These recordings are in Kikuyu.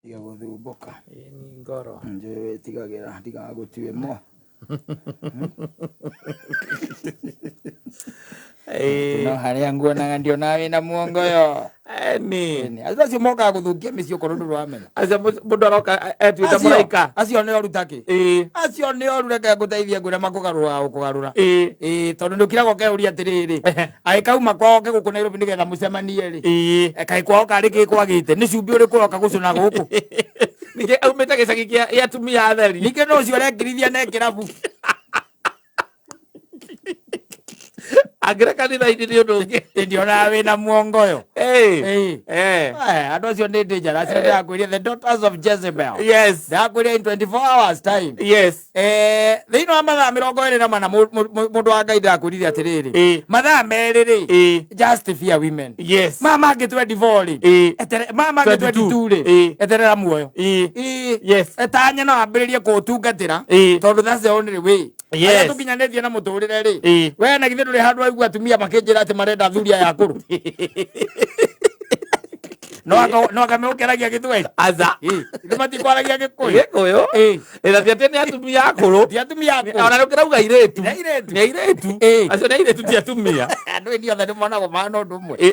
Tiga gũthumbũka. Ĩĩ ni ngoro. Njũĩ wĩtigagĩra ndigagũtue mo. Ĩĩ. No harĩa nguonaga ndionaga wĩna muongoyo. Eni. Ĩni, acio acio mokaga gũthũkia mĩciĩ okorwo ndũrĩ wamenya. Acio mũndũ aroka etuĩte Acio- mũraika. Acio nĩ oru takĩ. Ĩĩ. Acio nĩ oru reke ngũteithie ngwĩre makũgarũraga gũkũgarũra. Ĩĩ. Ĩĩ, tondũ nĩ ũkiraga ũkeyũria atĩrĩrĩ, agĩkauma kwao oke gũkũ Nairobi nĩgetha mũcemanie rĩ. Ĩĩ. Kaĩ kwao karĩ kĩ kwagĩte? Nĩ cumbĩ ũrĩkũ ũroka gũcũna gũkũ? Ningĩ aumĩte gĩcagi kĩa gĩa atumia atheri. Ningĩ no ũcio ũrekirithia ne kĩrabu. Angĩre kanitha-inĩ nĩ ũndũ ũngĩ. Ndionaga wĩna muongoyo. Ĩĩ. Ĩĩ. Eh. Andũ acio nĩ dangerous. Ndĩrakwĩria the daughters of Jezebel. Yes. Ndĩrakwĩria in 24 hours time. Yes. Thĩinĩ wa mathaa 24 mũndũ wa Ngai ndĩrakwĩrire atĩrĩrĩ. Ĩĩ. Mathaa 2 rĩ. Ĩĩ. Just fear women. Yes. Maya mangĩ 24 rĩ. Ĩĩ. Etere maya mangĩ 22 22 rĩ. Ĩĩ. Eterera muoyo. Ĩĩ. Ĩĩ. Yes. Etanya no ambĩrĩrie kũũtungatĩra. Ĩĩ. Tondũ that's the only way. Yes. Arĩa tũkinyanĩtie na mũtũrĩre rĩ. Ĩĩ. We na githĩ ndũrĩ handũ waigua atumia makĩnjĩra atĩ marenda athuri aya akũrũ. No aka no aka meũkĩaragia gĩthweri. Aca. Ĩĩ. Ithuĩ matikwaragia gĩkũyũ. Gĩkũyũ. Ĩĩ. Ĩna ti atĩ nĩ atumia akũrũ. Ti atumia akũrũ. Ona nĩ ũkĩrauga airĩtu. Nĩ airĩtu. Nĩ airĩtu. Ĩĩ. Acio nĩ airĩtu ti atumia. Andũ ĩni othe nĩ monagwo mahana ũndũ ũmwe. Ĩĩ.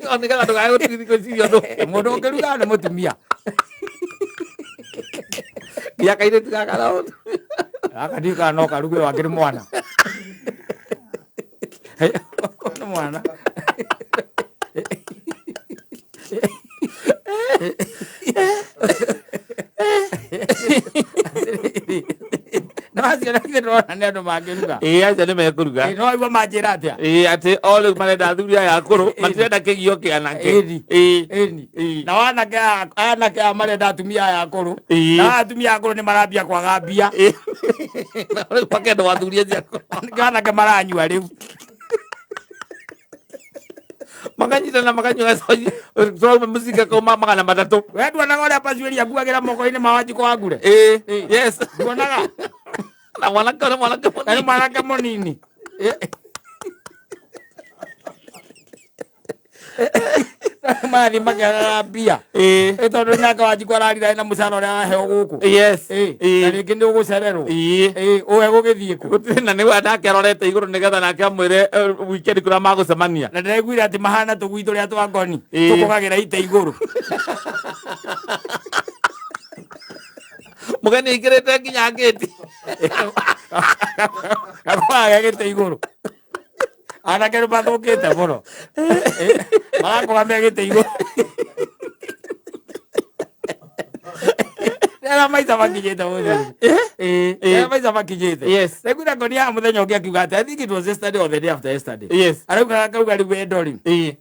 O nĩgetha ndũkae gwĩciria ũndũ. Mũndũ ũngĩruga nĩ mũtumia. Nginya kairĩtu gaka no. Gaka ndiũĩ kana no karuge wangĩ nĩ mwana. Nĩ mwana. No acio na githĩ ndĩrona nĩ andũ mangĩruga. Ĩĩ acio nĩ mekũruga. Ĩĩ, no waigua manjĩra atĩa? Ĩĩ atĩ o rĩu marenda athuri aya akũrũ matirenda kĩgio kĩa anake. Ĩni. Ĩĩ. Ĩni. Ĩĩ. Na anake aya anake aya marenda atumia aya akũrũ. Ĩĩ. Na atumia aya akũrũ nĩ marambia kwaga mbia. Ĩĩ. Na rĩu makenda athuri acio akũrũ. Nĩkĩo anake maranyua rĩu. Makanyitana makanyua gacoci tũrauma mũcinga kauma 300. We nduonaga ũrĩa Pasueli akuagĩra moko-inĩ ma Wanjikũ wa Ngure? Ĩĩ. Ĩĩ. Yes. Nduonaga? Na mwanake nĩ mwanake Na nĩ mũnini. mwanake mũnini. Marathiĩ makĩagaga mbia. Ĩĩ. Ĩ tondũ nake Wanjikũ ararira ena mũcara ũrĩa araheo gũkũ. Yes. Ĩ, Ĩĩ. na rĩngĩ nĩ ũgũcererwo. Ĩĩ. Ĩ, ũwe gũgĩthiĩ kũ? Gũtirĩ na nĩwe nake arorete igũrũ nĩgetha nake amwĩre weekend kũrĩa magũcemania. Na ndĩraiguire atĩ mahana tũgui tũrĩa twa ngoni. Ĩĩ. Tũkũgagĩra ite igũrũ. Mũgeni aingĩrĩte nginya ngĩti. Gakũgaga gĩtĩ igũrũ. Anake nĩ mathũkĩte mũno. Marakũga me gĩtĩ igũrũ. Rĩrĩa maica makinyĩte mũthuri. Ĩĩ, rĩrĩa maica makinyĩte. Yes. Ndaiguire ngoni ya mũthenya ũngĩ akiuga atĩ I think it was yesterday or the day after yesterday. Yes. Arauga akauga rĩu wendo rĩ. Ĩĩ.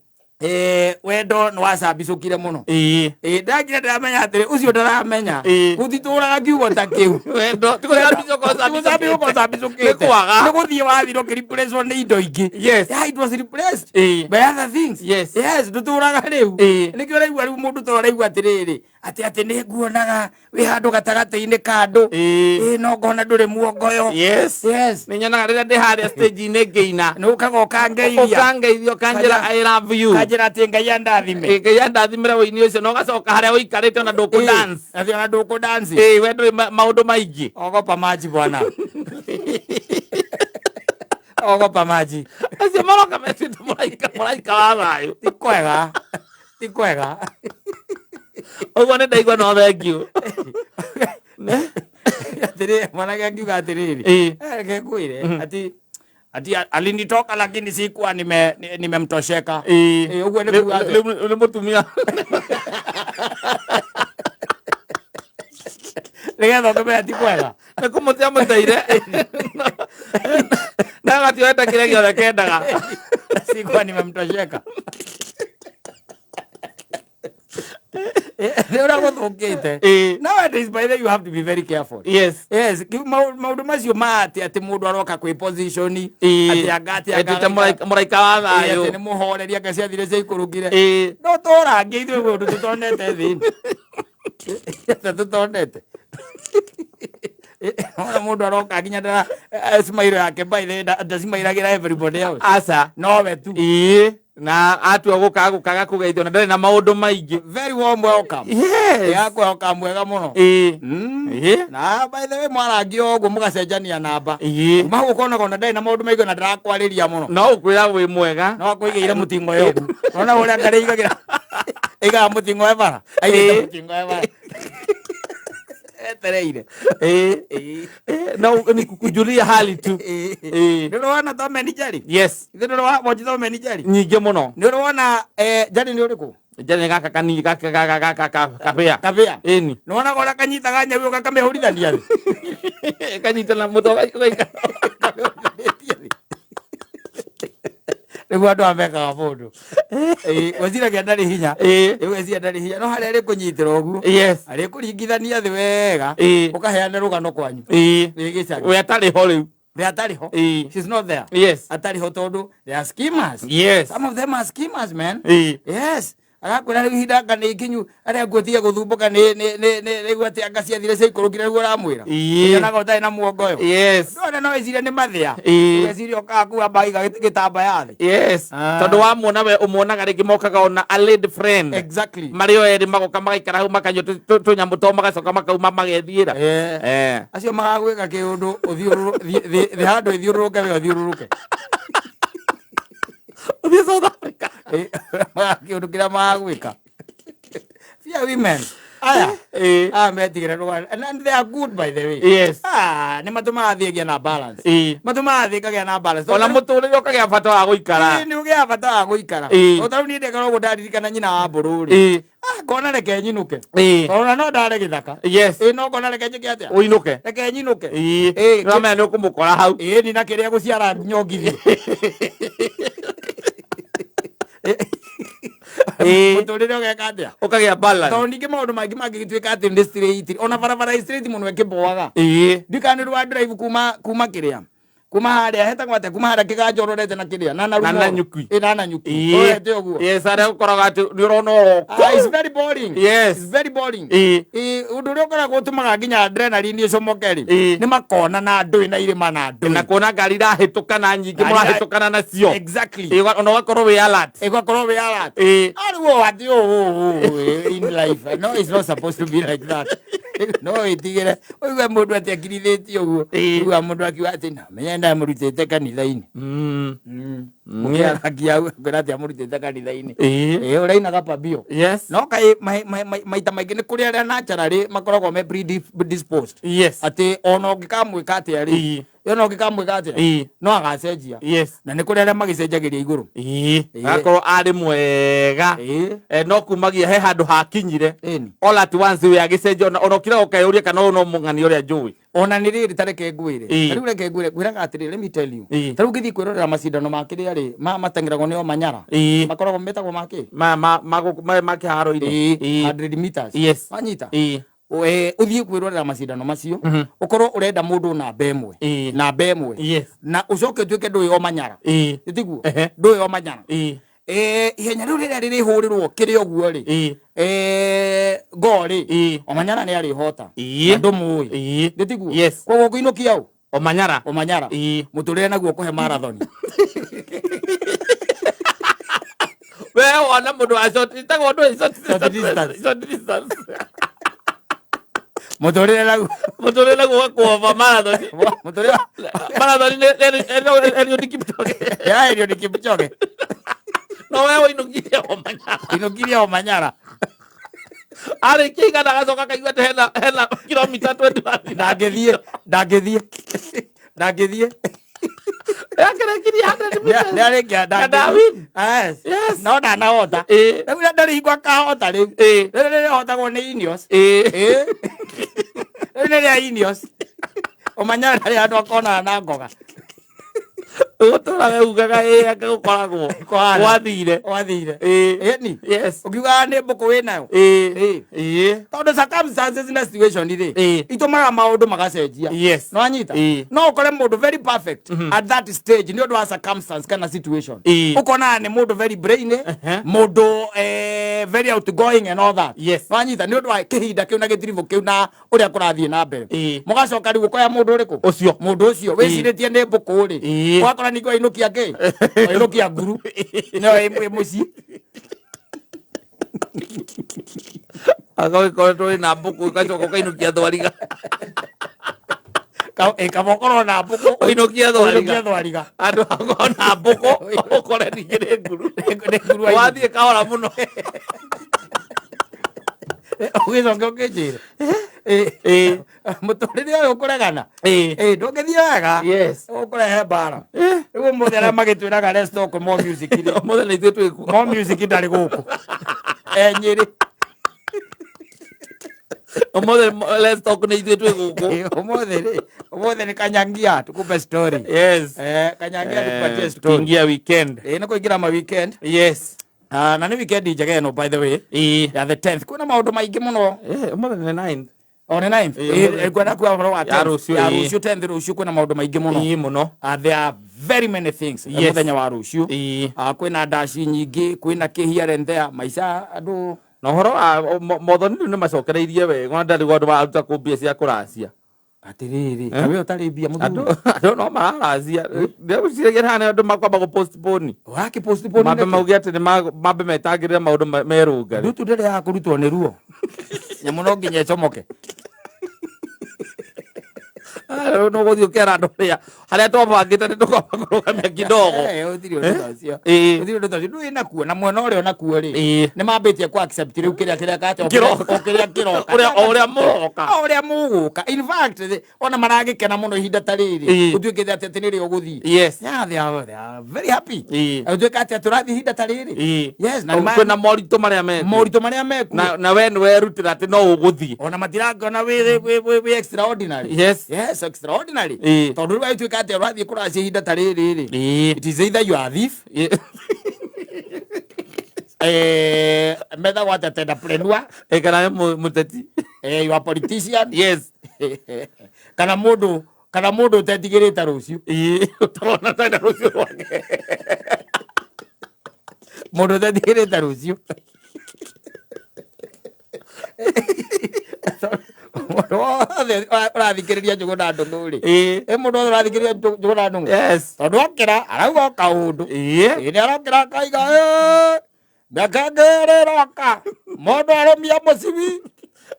Wendo nĩ wacambicũkire mũno. Ĩĩ. Ĩĩ, ndakire ndĩramenya atĩrĩ ũcio ndaramenya Ĩĩ. gũtitũraga kiugo ta kĩu. Wendo ti gũcambicũka Gũcambicũka ũcambicũkĩte. Nĩ kwaga. Nĩ gũthiĩ wathira ũkĩreplacewo nĩ indo ingĩ. Yes. Yeah, it was replaced Ĩĩ. by other things. Yes. Yes, ndũtũraga rĩu. Ĩĩ. Nĩkĩo ũraigua rĩu mũndũ ta ũraigua atĩrĩrĩ atĩ atĩ nĩ nguonaga wĩ handũ gatagatĩ-inĩ ka andũ. Ĩĩ. Ĩĩ, no ngona ndũrĩ muongoyo. Yes. Yes. Nĩ nyonaga rĩrĩa ndĩ harĩa stage-inĩ ngĩina. Nĩ ũkaga ũkangeithia. Ũkangeithia ũkanjĩra I love you. Kanjĩra atĩ Ngai andathime. Ĩĩ, Ngai andathimĩre ũini ũcio na ũgacoka harĩa ũikarĩte ona ndũkũ dance. Atĩ ona ndũkũ dance. Ĩĩ, we ndũĩ maũndũ maingĩ. Ogopa maji bwana. Ogopa maji. Acio maroka metĩte mũraika mũraika wa thayũ. Ti kwega. Ti kwega. Ũguo nĩ ndaigua no thank you. Atĩrĩ, mwanake akiuga atĩrĩrĩ. Ĩĩ. Reke ngwĩre ati ati alinitoka lakini sikuwa nimemtosheka. Ĩĩ. Ĩĩ, ũguo nĩ kuuga atĩ Rĩu nĩ mũtumia. nĩgetha ũkĩmenya ti kwega. Nĩ kũmũte amũteire. Na gatioete kĩrĩa gĩothe kendaga. Sikuwa nimemtosheka. Nĩ ũrĩa gũthũkĩte. Ĩĩ. Nowadays by the way you have to be very careful. Yes. Yes, maũndũ macio ma atĩ atĩ mũndũ aroka kwĩ position Ĩĩ. atĩ anga atĩ anga Etĩte mũraika wa Ĩĩ, atĩ nĩ thayũ. mũhoreri anga ciathire ciaikũrũkire. Ĩĩ. No tũrange ithuĩ ũndũ tũtonete thĩ. Atĩ tũtonete. Ona mũndũ aroka nginya ndara smile yake by the way ndacimairagĩra everybody else. Aca. Nowe tu. Ĩĩ. Na atua gũka gũkaga kũgeithio na ndarĩ na maũndũ maingĩ. Very warm welcome. Yes. Yakwelcome wega mũno. Ĩĩ. Ĩĩ. Na by the way, mwarangia ũguo mũgacenjania namba. Ĩĩ. Kuma hau ũkonaga ona ndarĩ na maũndũ maingĩ, ona ndarakwarĩria mũno. No ũkwĩra wĩ mwega. No akũigĩire mũting'oe ũguo. Ona ũrĩa ngarĩ igagĩra, aigaga mũting'oe bara, aigĩte mũting'oe bara etereire. Ĩĩ. Ĩĩ, no ni kukujulia hali tu. Ĩĩ. Nĩ ũrona Tom and Jerry? Yes. Ithe nĩ ũrĩ watch Tom and Jerry? Nyingĩ mũno. Nĩ ũrona Jerry nĩ ũrĩkũ? Njane gaka kanini, gaka gaka gaka kabĩa. Kabĩa. Ĩni. Nĩ wonaga ũrĩa kanyitaga nyau gakamĩhũrithania thĩ? Kanyita na mũtwe gaika. Kamĩhũrithanĩtie thĩ. Nĩguo andũ aya mekaga mũndũ. Ĩĩ, gwĩciragia ndarĩ hinya. Ĩĩ. Ĩĩ, gwĩciria ndarĩ hinya, no harĩa arĩkũnyitĩra ũguo, arĩkũringithania thĩ wega. Ũkaheane rũgano kwanyu. Ĩĩ, gĩcagi. We atarĩ ho rĩu. We atarĩ ho. She's not there. Atarĩ ho tondũ they are schemers. Some of them are schemers, man. Yes. Arakwĩra rĩu ihinda anga nĩ ikinyu, arĩa nguotige gũthumbũka nĩ nĩ nĩ nĩ rĩu atĩ anga ciathire ciaikũrũkire nĩguo ũramwĩra. Yonaga ũtarĩ na muongo ũyũ. Ndona no ĩcirie nĩ mathĩa. Ũgeciria ũkaga kuga mbaiga gĩtambaya thĩ. Ah. Tondũ wamuona we ũmuonaga rĩngĩ mokaga ona a lady friend. Marĩ o erĩ magoka magaikara hau makanyua tũnyamũ twao, magacoka makauma magethiĩra. Acio magagwĩka kĩũndũ ũthiũrũrũ thĩ handũ ĩthiũrũrũke we ũthiũrũrũke. Ũthiĩ South Africa. Kĩũndũ kĩrĩa magagwĩka. Fear women. Aya. Aya metigĩra rũgano. And they are good, by the way. Ah, nĩ matũmaga thĩ ĩgĩe na balance. Matũmaga thĩ ĩkagĩa na balance. Ona mũtũrĩre ũkagĩa bata wa gũikara. Ĩĩ, nĩ ũgĩaga bata wa gũikara. O ta rĩu niĩ ndekora ũguo ndaririkana nyina wa mbũrũ rĩ. Ah, ngona reke nyinũke. Ona no ndare gĩthaka. Ĩĩ, no ngona reke njĩke atĩa? Ũinũke. Reke nyinũke. Ĩĩ. Nĩwamenya nĩ ũkũmũkora hau. Ĩĩ, nina kĩrĩa gũciara nyongithie. Mũtũrĩre ũgeka atĩa? Ũkagĩa balance. Tondũ ningĩ maũndũ mangĩ mangĩgĩtuĩka atĩ nĩ straight, ona barabara ĩ straight mũno ĩkĩboaga. Ndikana nĩ rwa drive kuma kĩrĩa, kuma harĩa hetagwo atĩa, kuma harĩa kĩganjo ũrorete na kĩrĩa na Na Nanyuki. Ĩ, na Nanyuki. Ũrorete ũguo. Yes, harĩa ũkoraga atĩ nĩ ũrona oro. Ah, it's very boring. It's very boring. Ĩ, ũndũ ũrĩa ũkoragwo ũtũmaga nginya adrenaline ĩcomoke rĩ, nĩ makona na ndũĩ na irĩma na ndũĩ. Na kuona ngari irahĩtũkana nyingĩ. Ngari Mũrahĩtũkana nacio. Ĩĩ, ona ũgakorwo wĩ alert. Ĩgakorwo wĩ alert. Arĩ wo atĩ ũũ in life. No, it's not supposed to be like that. No wĩtigĩre ũigue mũndũ atĩ akirithĩtie ũguo. Ũigua mũndũ akiuga atĩ na menya ndamũrutĩte kanitha-inĩ. Mũkĩaragia kwĩra atĩ amũrutĩte kanitha-inĩ. Ĩĩ, ũrainaga pabio. No kaĩ maita maingĩ nĩ kũrĩ arĩa naturally makoragwo me predisposed. Atĩ ona ũngĩkamwĩka atĩa rĩ, ona ũngĩkamwĩka atĩa, no agacenjia. Na nĩ kũrĩ arĩa magĩcenjagĩria igũrũ. Agakorwo arĩ mwega. No kumagia he handũ hakinyire. Ĩni. All at once we agĩcenjia, ona ũkiraga ũkeyũria kana ũyũ no mũng'ani ũrĩa njũĩ. Ona nĩ rĩrĩ, ta reke ngwĩre. Ta rĩu reke ngwĩre, ngwĩraga atĩrĩ, let me tell you. Ta rĩu ngĩthiĩ kwĩrorera macindano ma kĩrĩa rĩ, mateng'eragwo nĩ o Manyara. Makoragwo metagwo ma kĩ? Ma kĩharo-inĩ. 100 meters. Wanyita? Ũthiĩ kwĩrorera macindano macio, ũkorwo ũrenda mũndũ namba ĩmwe. Namba ĩmwe. Na ũcoke ũtuĩke ndũĩ o Manyara. Tiguo? Ndũĩ o Manyara. Ihenya rĩu rĩrĩa rĩrĩhũrĩrwo kĩrĩ ũguo rĩ, ngo rĩ, Omanyala nĩ arĩhota. Na ndũmũĩ. Nĩ tiguo? Koguo ũkũinũkia ũ? Omanyala. Omanyala. Mũtũrĩre naguo ũkũhe marathon. We wona mũndũ wa short, ĩtagwo ndũ short, Short distance. Short distance. Mũtũrĩre naguo. Mũtũrĩre naguo ũgakuova marathon. Mũtũrĩre. Marathon nĩ Eliud Kipchoge. Ya Eliud Kipchoge. No we ũinũkirie Omanyala. Ũinũkirie Omanyala. Arĩkia igana agacoka akaigua atĩ hena kilomita 21. Ndangĩthiĩ, ndangĩthiĩ. Ndangĩthiĩ. Akĩrekirie 100 meters. Nĩarĩkia Na ndawin. Yes. Yes. No ndanahota. Rĩu ndarĩ hingo akahota rĩu. Rĩu rĩrĩhotagwo nĩ Ineos. Rĩu nĩ rĩa Ineos. Omanyala ndarĩ handũ akonana na ngoga. Ũgũtũra we ugaga ĩ anga gũkoragwo. Kũhana. Gwathire. Gwathire. Ĩni. Ũkiugaga nĩ mbũkũ wĩnayo. Tondũ circumstances na situation rĩ, itũmaga maũndũ magacenjia. Nĩwanyita? No ũkore mũndũ very perfect at that stage nĩ ũndũ wa circumstance kana situation. Ũkona nĩ mũndũ very brainy, mũndũ very outgoing and all that. Nĩwanyita? Nĩ ũndũ wa kĩhinda kĩu na gĩtiribũ kĩu na ũrĩa kũrathiĩ na mbere. Mũgacoka rĩu ũkoya mũndũ ũrĩkũ? Ũcio. Mũndũ ũcio wĩcirĩtie nĩ mbũkũ rĩ. Ũgakora Ningĩ wainũkia kĩ? Wainũkia nguru. Nĩyo ĩ mũciĩ. Agagĩkoretwo wĩna mbũkũ ũgacoka ũkainũkia thwariga. Kaba ũkorwo na mbũkũ. Ũinũkie thwariga. Ũinũkie thwariga. Andũ akorwo na mbũkũ ũkore ningĩ nĩ nguru. Nĩ nguru wainũkia. Wathiĩ kahora mũno. Ũgĩcoke ũkĩnjĩre. Ĩ. Mũtũrĩre ũyũ ũkũregana. Ĩ. Ĩ, ndũngĩthiĩ wega. Yes. Ũkũrehe mbara. Rĩu ũmũthĩ arĩa magĩtwĩraga let's talk more music rĩ. Ũmũthĩ nĩ ithuĩ twĩkuo. More music ndarĩ gũkũ. E Nyĩrĩ. Ũmũthĩ let's talk nĩ ithuĩ twĩ gũkũ. Ĩ, Ũmũthĩ rĩ, ũmũthĩ nĩ kanyangia tukupe story. Yes. Eh, kanyangia tukupatie story. Tukiingia weekend. Ĩ, nĩ kũingĩra ma weekend. Yes. Ah, na nĩ weekend njega ĩno by the way. Ĩ. Ya the 10th. Kwĩna maũndũ maingĩ mũno. Eh, ũmũthĩ nĩ 9th. O nĩ 9th. Ĩ, Ĩ, ũmũthĩ. ngwenda kuga ũhoro wa Ya 10th. rũciũ, Ya ĩ. rũciũ 10th rũciũ kwĩna maũndũ maingĩ mũno. Ĩ mũno. There are very many things Yes. mũthenya wa rũciũ. Ĩ. Kwĩna ndaci nyingĩ, kwĩna kĩ here and there, maica andũ Na ũhoro wa mothoni rĩu nĩ macokereirie wega ona ndarĩ andũ mararuta kũ mbia cia kũracia. Atĩrĩrĩ, ta we ũtarĩ mbia Andũ mũthuri. andũ no mararacia. Ndĩgwĩciragia haha nĩ andũ makwamba gũ postpone. Ũrakĩ postpone Mambe nĩkĩ? mauge atĩ nĩ mambe metangĩrĩre maũndũ merũngare. Ndutu ndĩrĩ ya kũrutwo nĩ ruo. Nyamũ no nginya ĩcomoke. Rĩu nĩ ũgũthiĩ ũkera andũ harĩa harĩa twabangĩte nĩ tũkwamba kũrũgamia kidogo. Eh, gũtirĩ ũndũ ta ũcio. Ĩ. Gũtirĩ ũndũ ta ũcio. Ndũĩ nakuo na mwena ũrĩa onakuo rĩ. Ĩ. Nĩ mambĩtie ku accept rĩu kĩrĩa kĩrĩa kate Kĩroka. o kĩrĩa kĩroka. Ũrĩa o ũrĩa mũroka. O ũrĩa mũgũka. In fact, ona maragĩkena mũno ihinda ta rĩrĩ. Ĩ. Gũtuĩkĩte atĩ atĩ nĩrĩo ũgũthiĩ. Yes. Yeah, they are very happy. Ĩ. Gũtuĩka atĩ tũrathiĩ ihinda ta rĩrĩ. Ĩ. Yes, na nĩ Kwĩna moritũ marĩa mekuo. moritũ marĩa mekuo. Na we nĩ werutĩra atĩ no ũgũthiĩ. Ona matirangona wĩ extraordinary. Yes. Yes, extraordinary. Ĩ. Tondũ rĩu agĩtuĩka atĩ ũrathiĩ kũracia ihinda ta rĩrĩ rĩ. Ĩ. It is either you are a thief. Ĩ. Methagwo atĩa tenderpreneur. Ĩ, kana nĩ mũteti. You are politician. Yes. Kana mũndũ kana mũndũ ũtetigĩrĩte rũciũ. Ĩ, ũtarona tena rũciũ rwake. Mũndũ ũtetigĩrĩte rũciũ. Mũndũ wothe ũrathikĩrĩria Njũgũ na Ndũng'ũ rĩ. Ĩ. Ĩ mũndũ wothe ũrathikĩrĩria Njũgũ na Ndũng'ũ. Yes. Tondũ okĩra arauga o kaũndũ. Ĩ. Ĩ nĩ arokĩra akaiga "Ĩ, mĩaka ĩngĩ ĩrĩroka mũndũ arũmia mũcibi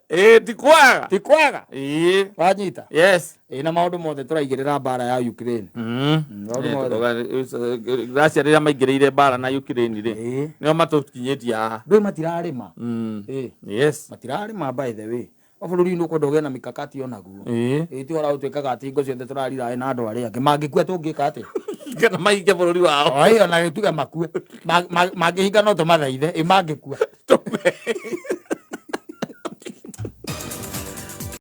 Ĩ, ti kwaga. ti kwega. Ĩ. Wanyita. Yes. Ĩ na maũndũ mothe tũraigĩrĩra mbara ya Ukraine. Maũndũ mothe. Russia rĩrĩa maingĩrĩire mbara na Ukraine rĩ Ĩ. nĩo matũkinyĩtie haha. Ndũĩ matirarĩma. Ĩ. Yes. Matirarĩma by the way. O bũrũri-inĩ ũkwenda ũgĩe na mikakati onaguo. Ĩ. Ĩ ti ũhoro wa gũtuĩkaga atĩ hingo ciothe tũrarira na andũ arĩa angĩ. Mangĩkua tũngĩka atĩa? Kana mahinge bũrũri wao. O ĩyo na tuge makue. Mangĩhinga no tũmathaithe. Ĩ mangĩkua.